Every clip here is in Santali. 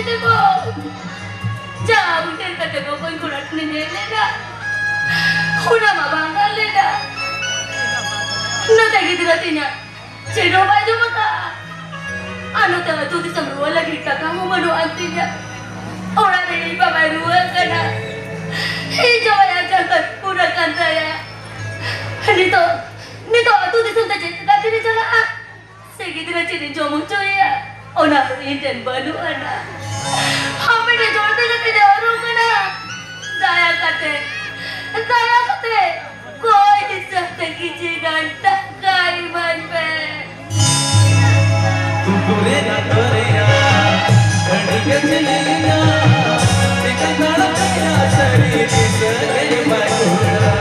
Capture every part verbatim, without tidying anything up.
ᱛᱮᱠᱚ ᱡᱟ ᱩᱭᱦᱟᱹᱨ ᱠᱟᱛᱮ ᱵᱚᱠᱚᱧ ᱠᱚᱲᱟ ᱴᱷᱮᱱᱤᱧ ᱦᱮᱡ ᱞᱮᱱᱟ, ᱚᱱᱟ ᱢᱟ ᱵᱟᱝ ᱜᱟᱱ ᱞᱮᱱᱟ᱾ ᱱᱚᱛᱮ ᱜᱤᱫᱽᱨᱟᱹ ᱛᱤᱧᱟᱹ ᱪᱮᱫ ᱦᱚᱸ ᱵᱟᱭ ᱡᱚᱢ ᱟᱠᱟᱫᱼᱟ᱾ ᱟᱨ ᱱᱚᱛᱮ ᱟᱹᱛᱩ ᱫᱤᱥᱚᱢ ᱨᱩᱣᱟᱹᱲ ᱞᱟᱹᱜᱤᱫ ᱴᱟᱠᱟ ᱦᱚᱸ ᱵᱟᱹᱱᱩᱜ ᱟᱱ ᱛᱤᱧᱟ᱾ ᱚᱲᱟᱜ ᱨᱮ ᱤᱧ ᱵᱟᱵᱟᱭ ᱨᱩᱣᱟᱹ ᱟᱠᱟᱱᱟ᱾ ᱤᱧ ᱡᱟᱶᱟᱭᱟᱜ ᱡᱟᱸᱜᱟ ᱯᱩᱨᱟᱹ ᱠᱟᱱ ᱛᱟᱭᱟ᱾ ᱱᱤᱛᱚᱜ, ᱱᱤᱛᱚᱜ ᱟᱹᱛᱩ ᱫᱤᱥᱚᱢ ᱛᱮ ᱪᱮᱫ ᱞᱮᱠᱟ ᱛᱤᱧ ᱪᱟᱞᱟᱜᱼᱟ? ᱥᱮ ᱜᱤᱫᱽᱨᱟᱹ ᱪᱮᱫ ᱤᱧ ᱡᱚᱢ ᱦᱚᱪᱚᱭᱮᱭᱟ, ᱚᱱᱟ ᱦᱚᱸ ᱤᱧ ᱴᱷᱮᱱ ᱵᱟᱹᱱᱩᱜ ᱟᱱᱟ᱾ ᱟᱢ ᱢᱤᱫᱴᱮᱱ ᱡᱚᱲ ᱛᱮ ᱠᱟᱛᱮ ᱚᱨᱚᱜ ᱠᱟᱱᱟ᱾ ᱫᱟᱭᱟ ᱠᱟᱛᱮ, ᱫᱟᱭᱟ ᱠᱟᱛᱮ ᱠᱚᱭ ᱦᱤᱥᱟᱹᱵ ᱛᱮ ᱠᱤᱪᱷᱤ ᱜᱟᱱ ᱴᱟᱠᱟ ᱤᱢᱟᱹᱧ ᱯᱮ᱾ ᱛᱩᱯᱩᱨᱮᱱᱟ ᱫᱚᱨᱭᱟ, ᱟᱹᱰᱤ ᱜᱮ ᱡᱤᱞᱤᱧᱟ, ᱪᱤᱠᱟᱹ ᱛᱟᱲᱟᱢᱮᱭᱟ ᱥᱟᱹᱨᱤ ᱫᱤᱥᱟᱹ ᱜᱮ ᱵᱟᱭ ᱨᱩᱣᱟᱹᱲᱟ᱾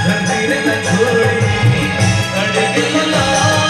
ᱫᱷᱟᱹᱨᱛᱤ ᱨᱮᱱᱟᱜ ᱜᱷᱩᱲᱤ ᱟᱹᱰᱤ ᱜᱮ ᱞᱚᱞᱚ᱾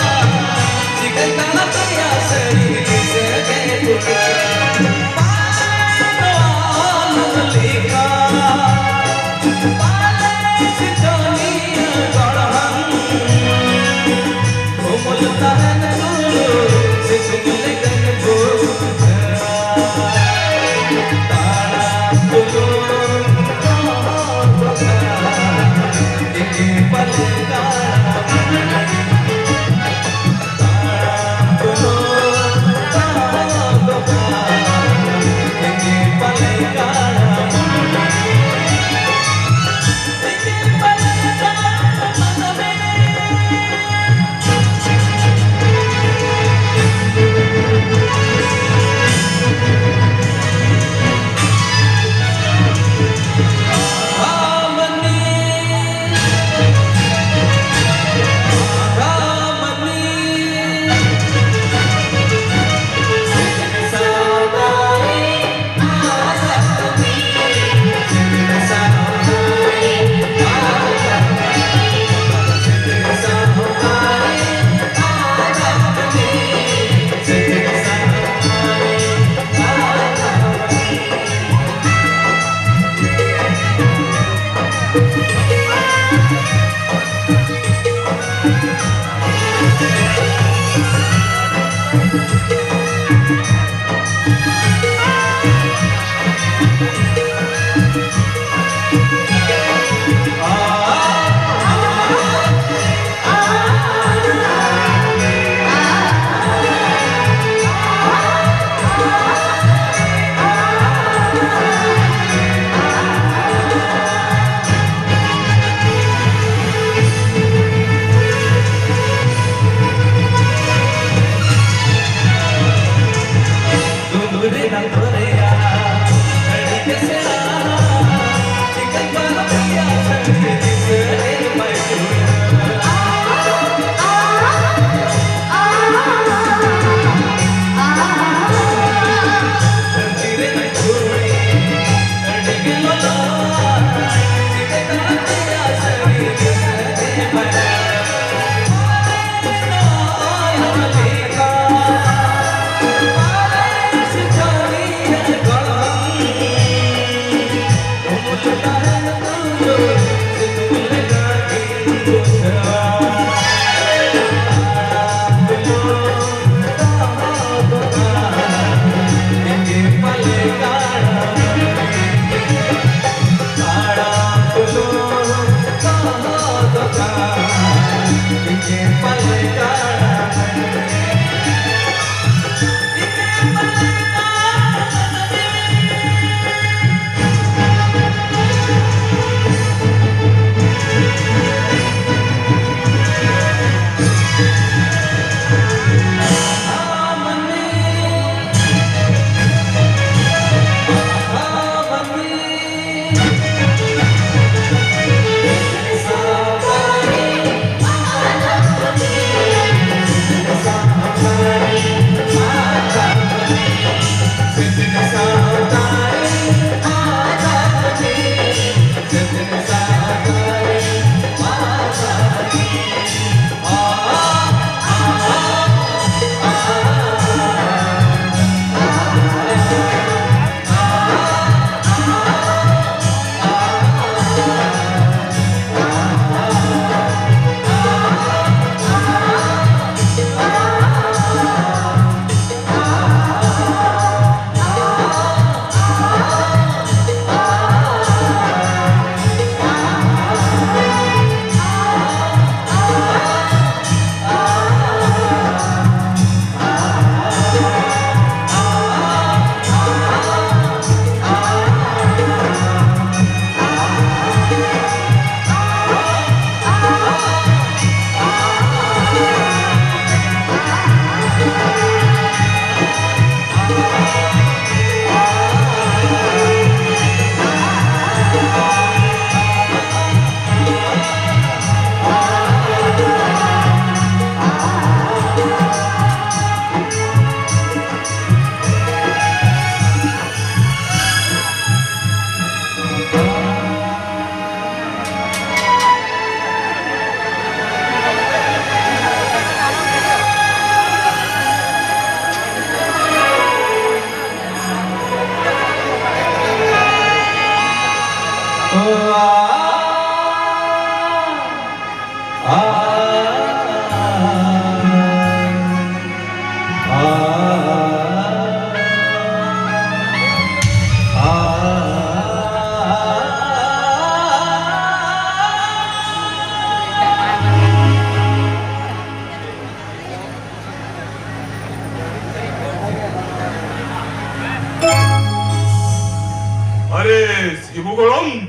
ᱜᱚᱲᱚᱢ,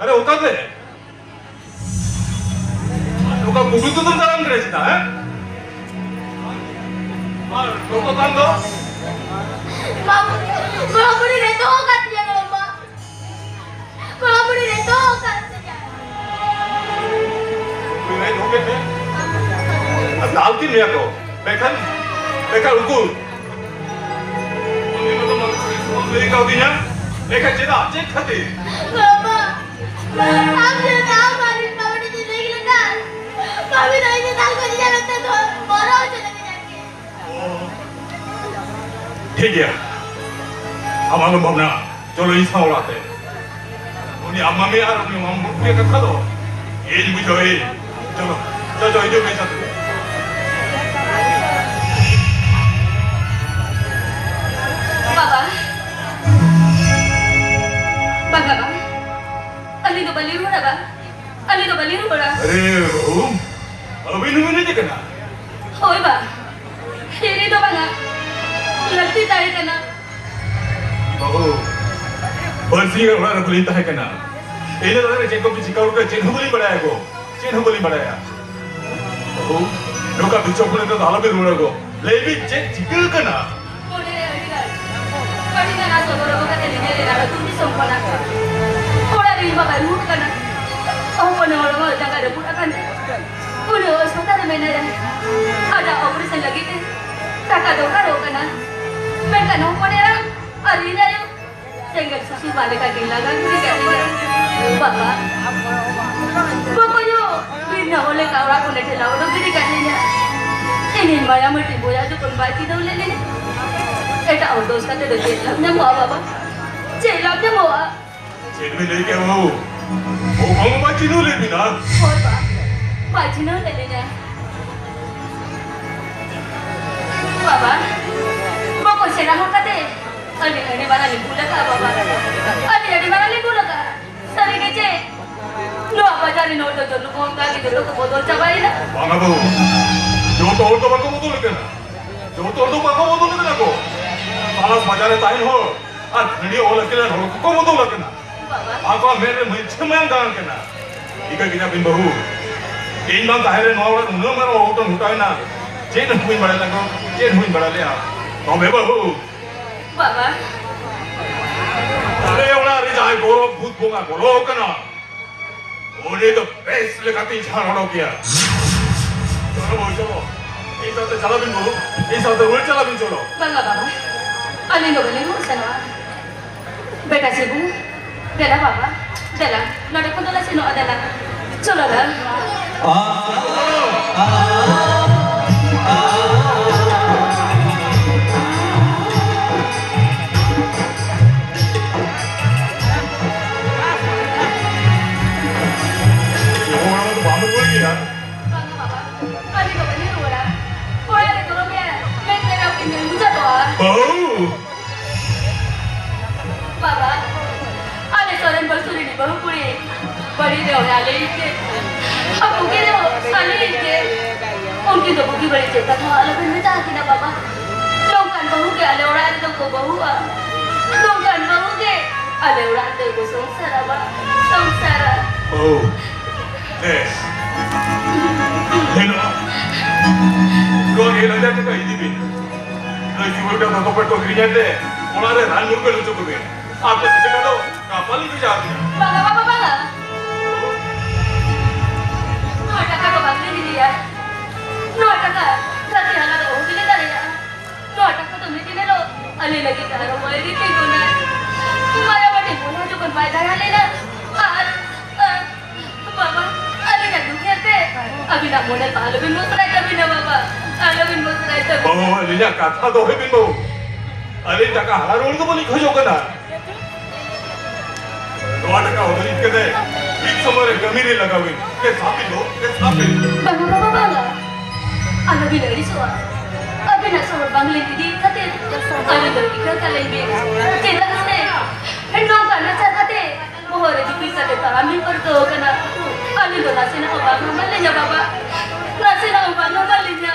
ᱟᱨᱮ ᱚᱠᱟᱛᱮ? ᱚᱠᱟ ᱵᱩᱰᱩ ᱛᱮᱫᱚᱢ ᱫᱟᱬᱟᱱ ᱠᱟᱱᱟ ᱪᱮᱫᱟᱜ, ᱦᱮᱸ? ᱟᱨ ᱜᱚᱜᱚ ᱛᱟᱢ ᱫᱚ? ᱵᱟᱵᱟ, ᱜᱚᱲᱚᱢ ᱵᱩᱰᱷᱤ ᱨᱮ ᱫᱚᱦᱚ ᱠᱟᱫ ᱛᱤᱧᱟ ᱜᱚᱲᱚᱢ ᱵᱟ᱾ ᱜᱚᱲᱚᱢ ᱵᱩᱰᱷᱤ ᱨᱮ ᱫᱚᱦᱚ ᱠᱟᱫ ᱛᱤᱧᱟ᱾ ᱩᱱᱤ ᱨᱮ ᱫᱚᱦᱚ ᱠᱮᱫ ᱢᱮᱭᱟ? ᱟᱨ ᱫᱟᱞ ᱠᱮᱫ ᱢᱮᱭᱟ ᱠᱚ? ᱢᱮᱱᱠᱷᱟᱱ, ᱢᱮᱱᱠᱷᱟᱱ ᱩᱠᱩᱨ? ᱩᱱᱤ ᱢᱟᱛᱚ ᱢᱟᱱᱮ ᱯᱩᱞᱤᱥ ᱠᱚ ᱞᱟᱹᱭ ᱠᱟᱣᱫᱤᱧᱟ᱾ ᱮᱱᱠᱷᱟᱱ ᱪᱮᱫᱟᱜ? ᱪᱮᱫ ᱠᱷᱟᱹᱛᱤᱨ? ᱵᱟᱵᱟ, ᱟᱢ ᱡᱮ ᱫᱟᱜ ᱢᱟᱹᱨᱤᱪ ᱵᱟᱵᱟ ᱴᱷᱮᱱ ᱞᱟᱹᱭ ᱞᱮᱠᱷᱟᱱ, ᱵᱟᱹᱵᱤ ᱫᱚ ᱤᱧ ᱫᱟᱞ ᱠᱚ ᱧᱮᱞ ᱛᱮ ᱫᱚ ᱵᱚᱨᱚ ᱦᱚᱪᱚ ᱞᱟᱹᱜᱤᱫ ᱟᱨᱠᱤ᱾ ᱴᱷᱤᱠ ᱜᱮᱭᱟ, ᱟᱢ ᱟᱞᱚᱢ ᱵᱷᱟᱵᱽᱱᱟ᱾ ᱪᱚᱞᱚ ᱤᱧ ᱥᱟᱶ ᱚᱲᱟᱜ ᱛᱮ᱾ ᱩᱱᱤ ᱟᱢ ᱢᱟᱢᱤ ᱟᱨ ᱩᱱᱤ ᱢᱟᱢ ᱵᱟᱹᱵᱩ ᱨᱮᱭᱟᱜ ᱠᱟᱛᱷᱟ ᱫᱚ ᱤᱧ ᱵᱩᱡᱷᱟᱹᱣ ᱤᱧ᱾ ᱪᱚᱞᱚ, ᱪᱚ, ᱪᱚ, ᱦᱤᱡᱩᱜ ᱢᱮ ᱥᱟᱛᱮ᱾ ᱵᱟᱵᱟ, ᱵᱟᱝᱟ ᱵᱟ, ᱟᱹᱞᱤᱧ ᱫᱚ ᱵᱟᱹᱞᱤᱧ ᱨᱩᱣᱟᱹᱲᱟ ᱵᱟ, ᱟᱹᱞᱤᱧ ᱫᱚ ᱵᱟᱹᱞᱤᱧ ᱨᱩᱣᱟᱹᱲᱟ᱾ ᱟᱨᱮ ᱵᱟᱹᱵᱩ, ᱟᱹᱵᱤᱱ ᱦᱚᱸᱵᱤᱱ ᱦᱮᱡ ᱟᱠᱟᱱᱟ? ᱦᱳᱭ ᱵᱟ, ᱦᱤᱨᱤ ᱫᱚ ᱵᱟᱝᱟ, ᱞᱟᱹᱠᱛᱤ ᱛᱟᱦᱮᱸ ᱠᱟᱱᱟ᱾ ᱵᱟᱹᱵᱩ, ᱵᱟᱹᱨᱥᱤᱧ ᱜᱟᱱ ᱚᱲᱟᱜ ᱨᱮ ᱵᱟᱹᱞᱤᱧ ᱛᱟᱦᱮᱸ ᱠᱟᱱᱟ᱾ ᱤᱱᱟᱹ ᱚᱲᱟᱜ ᱨᱮ ᱪᱮᱫ ᱠᱚᱯᱮ ᱪᱤᱠᱟᱹ ᱟᱠᱟᱫᱟ, ᱪᱮᱫ ᱦᱚᱸ ᱵᱟᱹᱞᱤᱧ ᱵᱟᱲᱟᱭᱟ ᱜᱚ, ᱪᱮᱫ ᱦᱚᱸ ᱵᱟᱹᱞᱤᱧ ᱵᱟᱲᱟᱭᱟ᱾ ᱵᱟᱹᱵᱩ, ᱱᱚᱝᱠᱟ ᱵᱤᱪᱷᱚᱠ ᱠᱚᱨᱮ ᱫᱚ ᱟᱞᱚᱵᱤᱱ ᱨᱩᱣᱟᱹᱲᱟ ᱜᱚ᱾ ᱞᱟᱹᱭ ᱵᱤᱱ, ᱪᱮᱫ ᱪᱤᱠᱟᱹ ᱟᱠᱟᱱᱟ? ᱢᱚᱱᱮ ᱨᱮ ᱟᱹᱰᱤ ᱜᱟᱱ, ᱟᱹᱰᱤ ᱜᱟᱱ ᱟᱥᱟ ᱫᱚᱦᱚ ᱠᱟᱛᱮ ᱞᱤᱧ ᱦᱮᱡ ᱞᱮᱱᱟ ᱟᱹᱛᱩ ᱫᱤᱥᱚᱢ ᱠᱷᱚᱱᱟᱜ᱾ ᱚᱲᱟᱜ ᱨᱮ ᱤᱧ ᱵᱟᱵᱟᱭ ᱨᱩᱣᱟᱹᱲ ᱠᱟᱱᱟ᱾ ᱦᱚᱯᱚᱱ ᱦᱚᱲᱢᱚ ᱡᱟᱸᱜᱟ ᱨᱟᱹᱯᱩᱫ ᱟᱠᱟᱱ ᱛᱮ ᱩᱱᱤ ᱦᱚᱸ ᱦᱟᱥᱯᱟᱛᱟᱞ ᱨᱮ ᱢᱮᱱᱟᱭᱟ᱾ ᱟᱡᱟᱜ ᱚᱯᱟᱨᱮᱥᱚᱱ ᱞᱟᱹᱜᱤᱫ ᱛᱮ ᱴᱟᱠᱟ ᱫᱚᱨᱠᱟᱨᱚᱜ ᱠᱟᱱᱟ᱾ ᱢᱮᱱᱠᱷᱟᱱ ᱦᱚᱯᱚᱱ ᱮᱨᱟ ᱟᱨ ᱤᱧ ᱟᱭᱳ ᱥᱮᱸᱜᱮᱞ ᱥᱩᱥᱩ ᱵᱟᱞᱮ ᱠᱟ ᱜᱮᱞᱟ ᱜᱟᱱ ᱜᱮ ᱜᱟᱹᱰᱤ ᱨᱮ᱾ ᱵᱟᱵᱟ, ᱵᱟᱠᱚ ᱧᱚᱜ ᱵᱤᱨ ᱱᱟᱦᱚ ᱞᱮᱠᱟ ᱚᱲᱟᱜ ᱠᱷᱚᱱᱮ ᱴᱷᱮᱞᱟᱣ ᱩᱰᱩᱠ ᱜᱤᱰᱤ ᱠᱟᱫ ᱞᱤᱧᱟ᱾ ᱤᱧᱤᱧ ᱢᱟᱭᱟ ᱢᱟᱹᱴᱤ ᱵᱚᱭᱟ ᱡᱚᱠᱷᱚᱱ ᱵᱟᱭ ᱪᱤᱱᱦᱟᱹᱣ ᱞᱮᱫ ᱞᱤᱧᱟ᱾ ᱮᱴᱟᱜ ᱦᱚᱲ ᱫᱳᱥ ᱠᱟᱛᱮ ᱫᱚ ᱪᱮᱫ ᱞᱟᱵᱷ ᱧᱟᱢᱚᱜᱼᱟ ᱵᱟᱵᱟ? ᱪᱮᱫ ᱞᱟᱵᱷ ᱧᱟᱢᱚᱜᱼᱟ? ᱪᱮᱫ ᱵᱤᱱ ᱞᱟᱹᱭ ᱠᱮᱫ ᱵᱟᱹᱵᱩ? ᱚᱠᱚᱭ ᱵᱟᱭ ᱪᱤᱱᱦᱟᱹᱣ ᱞᱮᱫ ᱵᱤᱱᱟ? ᱦᱳᱭ ᱵᱟ, ᱵᱟᱭ ᱪᱤᱱᱦᱟᱹᱣ ᱞᱮᱫ ᱞᱤᱧᱟ᱾ ᱵᱟᱵᱟ, ᱵᱚᱠᱚᱧ ᱥᱮᱬᱟ ᱦᱚᱲ ᱠᱟᱛᱮ ᱟᱹᱰᱤ, ᱟᱹᱰᱤ ᱢᱟᱨᱟᱝ ᱞᱤᱧ ᱵᱷᱩᱞ ᱟᱠᱟᱫᱼᱟ ᱵᱟᱵᱟ᱾ ᱟᱹᱰᱤ, ᱟᱹᱰᱤ ᱢᱟᱨᱟᱝ ᱞᱤᱧ ᱵᱷᱩᱞ ᱟᱠᱟᱫᱼᱟ᱾ ᱥᱟᱹᱨᱤ ᱜᱮ ᱪᱮ? ᱱᱚᱣᱟ ᱵᱟᱡᱟᱨ ᱨᱮᱱ ᱦᱚᱲ ᱫᱚ ᱡᱚᱛᱚ ᱠᱚ ᱚᱱᱠᱟ ᱜᱮ, ᱡᱚᱛᱚ ᱠᱚ ᱵᱚᱫᱚᱞ ᱪᱟᱵᱟᱭᱮᱱᱟ᱾ ᱵᱟᱝᱟ ᱵᱟᱹᱵᱩ, ᱡᱚᱛᱚ ᱦᱚᱲ ᱫᱚ ᱵᱟᱠᱚ ᱵᱚᱫᱚᱞ ᱟᱠᱟᱱᱟ᱾ ᱡᱚᱛᱚ ᱦᱚᱲ ᱫᱚ ᱵᱟᱠᱚ ᱵᱚᱫᱚᱞ ᱟᱠᱟᱱᱟ ᱠᱚ᱾ ᱛᱟᱞᱟᱥ ᱵᱟᱡᱟᱨ ᱨᱮ ᱛᱟᱦᱮᱱ ᱦᱚᱲ ᱟᱨ ᱠᱷᱟᱹᱱᱰᱤ ᱚᱞ ᱟᱹᱠᱤᱞᱟᱱ ᱦᱚᱲ ᱠᱚᱠᱚ ᱵᱚᱫᱚᱞ ᱟᱠᱟᱱᱟ᱾ ᱟᱠᱚᱣᱟᱜ ᱢᱮᱫ ᱨᱮ ᱢᱟᱹᱪᱷᱟᱹ ᱢᱟᱭᱟᱝ ᱫᱟᱬᱟᱱ ᱠᱟᱱᱟ᱾ ᱤᱠᱟᱹ ᱠᱮᱫᱟ ᱵᱤᱱ ᱵᱟᱹᱦᱩ, ᱤᱧ ᱵᱟᱝ ᱛᱟᱦᱮᱸ ᱨᱮ ᱱᱚᱣᱟ ᱚᱲᱟᱜ ᱱᱩᱱᱟᱹᱜ ᱢᱟᱨᱟᱝ ᱚᱜᱷᱚᱴᱚᱱ ᱜᱷᱚᱴᱟᱣ ᱮᱱᱟ᱾ ᱪᱮᱫ ᱦᱚᱸ ᱵᱟᱹᱧ ᱵᱟᱲᱟᱭ ᱞᱮᱫᱟ, ᱪᱮᱫ ᱦᱚᱸ ᱵᱟᱹᱧ ᱵᱟᱲᱟᱭ ᱞᱮᱫᱟ᱾ ᱛᱚᱵᱮ ᱵᱟᱹᱦᱩ, ᱵᱟᱵᱟ᱾ ᱟᱞᱮ ᱚᱲᱟᱜ ᱨᱮ ᱡᱟᱦᱟᱸᱭ ᱜᱚᱨᱚᱵ ᱵᱷᱩᱛ ᱵᱚᱸᱜᱟ ᱵᱚᱞᱚ ᱟᱠᱟᱱᱟ, ᱩᱱᱤ ᱫᱚ ᱵᱮᱥ ᱞᱮᱠᱟᱛᱮᱧ ᱡᱷᱟᱲ ᱚᱰᱚᱠ ᱜᱮᱭᱟ᱾ ᱪᱚᱞᱚ ᱵᱟᱹᱦᱩ, ᱪᱚᱞᱚ᱾ ᱤᱧ ᱥᱟᱶᱛᱮ ᱪᱟᱞᱟᱜ ᱵᱤᱱ ᱵᱟᱹᱦᱩ, ᱤᱧ ᱥᱟᱶᱛᱮ ᱨᱩᱣᱟᱹᱲ ᱪᱟᱞᱟᱜ ᱵᱤᱱ, ᱪᱚᱞᱚ᱾ ᱵᱟᱝᱟ ᱵᱟᱵᱟ, ᱟᱹᱞᱤᱧ ᱫᱚ ᱵᱟᱹᱞᱤᱧ ᱨᱩᱣᱟᱹᱲ ᱥᱮᱱᱚᱜᱼᱟ᱾ ᱵᱮᱴᱟ ᱥᱤᱵᱩ, ᱫᱮᱞᱟ ᱵᱟᱵᱟ, ᱫᱮᱞᱟ, ᱱᱚᱰᱮ ᱠᱷᱚᱱ ᱫᱚᱞᱮ ᱥᱮᱱᱚᱜᱼᱟ, ᱫᱮᱞᱟ᱾ ᱪᱚᱞᱚ ᱱᱟ᱾ ᱵᱟᱢ ᱨᱩᱣᱟᱹᱲ ᱜᱮᱭᱟ? ᱵᱟᱝᱟ ᱵᱟᱵᱟ, ᱟᱹᱞᱤᱧ ᱫᱚ ᱵᱟᱹᱞᱤᱧ ᱨᱩᱣᱟᱹᱲᱟ᱾ ᱚᱲᱟᱜ ᱨᱮ ᱫᱩᱲᱩᱵ ᱨᱮ ᱢᱮᱫ ᱨᱮ ᱨᱟᱜ ᱤᱧ ᱧᱮᱞ ᱢᱩᱪᱟᱹᱫᱚᱜᱼᱟ᱾ ᱵᱟᱹᱦᱩ! ᱵᱟᱵᱟ, ᱟᱞᱮ ᱥᱚᱨᱮᱱ ᱵᱟᱹᱥᱩᱨᱤᱱᱤ ᱵᱟᱹᱦᱩ ᱠᱩᱲᱤ ᱵᱟᱹᱲᱤᱡ ᱨᱮ ᱚᱲᱟᱜ ᱞᱮ ᱤᱫᱤ ᱠᱮᱫ᱾ ᱟᱨ ᱵᱩᱜᱤ ᱨᱮ ᱚᱲᱟᱜ ᱞᱮ ᱤᱫᱤ ᱠᱮᱫ᱾ ᱩᱱᱠᱤᱱ ᱫᱚ ᱵᱩᱜᱤ ᱵᱟᱹᱲᱤᱡ ᱪᱮᱫ ᱠᱟᱛᱷᱟ ᱦᱚᱸ ᱟᱞᱚᱵᱤᱱ ᱢᱮᱛᱟ ᱟᱹᱠᱤᱱᱟ ᱵᱟᱵᱟ᱾ ᱱᱚᱝᱠᱟᱱ ᱵᱟᱹᱦᱩ ᱜᱮ ᱟᱞᱮ ᱚᱲᱟᱜ ᱨᱮᱫᱚ ᱠᱚ ᱵᱟᱹᱦᱩᱜᱼᱟ᱾ ᱱᱚᱝᱠᱟᱱ ᱵᱟᱹᱦᱩ ᱜᱮ ᱟᱞᱮ ᱚᱲᱟᱜ ᱨᱮᱫᱚ ᱠᱚ ᱥᱚᱝᱥᱟᱨᱟ ᱵᱟ, ᱥᱚᱝᱥᱟᱨᱟ᱾ ᱵᱟᱹᱦᱩ, ᱦᱮᱸ᱾ ᱦᱮᱞᱳ᱾ ᱱᱚᱣᱟ ᱜᱮᱞ ᱦᱟᱡᱟᱨ ᱴᱟᱠᱟ ᱤᱫᱤ ᱵᱤᱱ᱾ ᱱᱩᱭ ᱥᱤᱵᱩ ᱴᱷᱮᱱ ᱫᱚᱛᱚ ᱯᱮ ᱴᱚᱠᱨᱤ ᱧᱮᱞ ᱛᱮ ᱚᱲᱟᱜ ᱨᱮ ᱨᱟᱱ ᱢᱩᱨᱜᱟᱹᱱ ᱦᱚᱪᱚ ᱠᱚᱵᱤᱱ᱾ ᱟᱨ ᱵᱟᱹᱠᱤ ᱴᱟᱠᱟ ᱫᱚ ᱜᱟᱯᱟ ᱞᱤᱧ ᱵᱷᱮᱡᱟ ᱟᱹᱵᱤᱱᱟ᱾ ᱵᱟᱝᱟ ᱵᱟᱵᱟ, ᱵᱟᱝᱟ᱾ ᱱᱚᱣᱟ ᱴᱟᱠᱟ ᱫᱚ ᱵᱟᱝᱞᱤᱧ ᱤᱫᱤᱭᱟ᱾ ᱱᱚᱣᱟ ᱴᱟᱠᱟ ᱜᱟᱛᱮ ᱦᱟᱸᱜ ᱫᱚ ᱚᱦᱚ ᱜᱮᱞᱮ ᱫᱟᱲᱮᱭᱟᱜᱼᱟ᱾ ᱱᱚᱣᱟ ᱴᱟᱠᱟ ᱫᱚ ᱢᱤᱫ ᱫᱤᱱ ᱦᱤᱞᱳᱜ ᱟᱞᱮ ᱞᱟᱹᱜᱤᱫ ᱟᱨᱚ ᱵᱟᱭ ᱨᱤᱠᱟᱹᱭ ᱜᱚᱫᱟ᱾ ᱢᱟᱭᱟᱵᱟᱴᱤ ᱵᱚᱸᱜᱟ ᱡᱚᱠᱷᱚᱱ ᱵᱟᱭ ᱫᱟᱭᱟ ᱞᱮᱱᱟ, ᱟᱨ, ᱟᱨ, ᱵᱟᱵᱟ, ᱟᱹᱞᱤᱧᱟᱜ ᱫᱩᱠ ᱧᱮᱞᱛᱮ ᱟᱹᱵᱤᱱᱟᱜ ᱢᱚᱱᱮ ᱫᱚ ᱟᱞᱚᱵᱤᱱ ᱢᱚᱥᱨᱟᱭ ᱛᱟᱹᱵᱤᱱᱟ, ᱵᱟᱵᱟ, ᱟᱞᱚᱵᱤᱱ ᱢᱚᱥᱨᱟᱭ ᱛᱟᱹᱵᱤᱱᱟ᱾ ᱵᱟᱹᱦᱩ, ᱟᱹᱞᱤᱧᱟᱜ ᱠᱟᱛᱷᱟ ᱫᱚᱦᱚᱭ ᱵᱤᱱ, ᱵᱟᱹᱦᱩ᱾ ᱟᱹᱞᱤᱧ ᱴᱟᱠᱟ ᱦᱟᱨᱟ ᱨᱩᱣᱟᱹᱲ ᱫᱚ ᱵᱟᱹᱞᱤᱧ ᱠᱷᱚᱡᱚᱜ ᱠᱟᱱᱟ᱾ ᱱᱚᱣᱟ ᱴᱟᱠᱟ ᱦᱚᱫᱚᱨᱤᱡ ᱠᱟᱛᱮ ᱢᱤᱫ ᱥᱚᱢᱚᱭ ᱨᱮ ᱠᱟᱹᱢᱤ ᱨᱮ ᱞᱟᱜᱟᱣ ᱵᱤᱱ᱾ ᱠᱮ ᱥᱟᱯᱤ ᱫᱚ, ᱠᱮ ᱥᱟᱯᱤ᱾ ᱵᱟᱝᱟ ᱵᱟᱵᱟ, ᱵᱟᱝᱟ᱾ ᱟᱞᱚᱵᱤᱱ ᱟᱹᱲᱤᱥᱚᱜᱼᱟ᱾ ᱟᱹᱵᱤᱱᱟᱜ ᱥᱚᱦᱚᱨ ᱵᱟᱝᱞᱤᱧ ᱤᱫᱤᱭᱮᱫ ᱠᱷᱟᱹᱛᱤᱨ ᱟᱹᱞᱤᱧ ᱫᱚ ᱴᱷᱤᱠᱟᱹ ᱠᱟᱞᱤᱧ ᱵᱤᱱ᱾ ᱪᱮᱫᱟᱜ ᱥᱮ ᱱᱚᱝᱠᱟ ᱱᱟᱪᱟᱨ ᱠᱟᱛᱮ ᱵᱚᱦᱚᱜ ᱨᱮ ᱫᱤᱯᱤᱞ ᱠᱟᱛᱮ ᱛᱟᱲᱟᱢ ᱞᱤᱧ ᱯᱟᱹᱨᱠᱟᱹᱣ ᱟᱠᱟᱱᱟ᱾ ᱟᱹᱞᱤᱧ ᱫᱚ ᱱᱟᱥᱮᱱᱟᱜ ᱦᱚᱸ ᱵᱟᱝ ᱦᱟᱢᱟᱞ ᱞᱤᱧᱟ ᱵᱟᱵᱟ᱾ ᱱᱟᱥᱮᱱᱟᱜ ᱦᱚᱸ ᱵᱟᱝ ᱦᱟᱢᱟᱞ ᱞᱤᱧᱟ᱾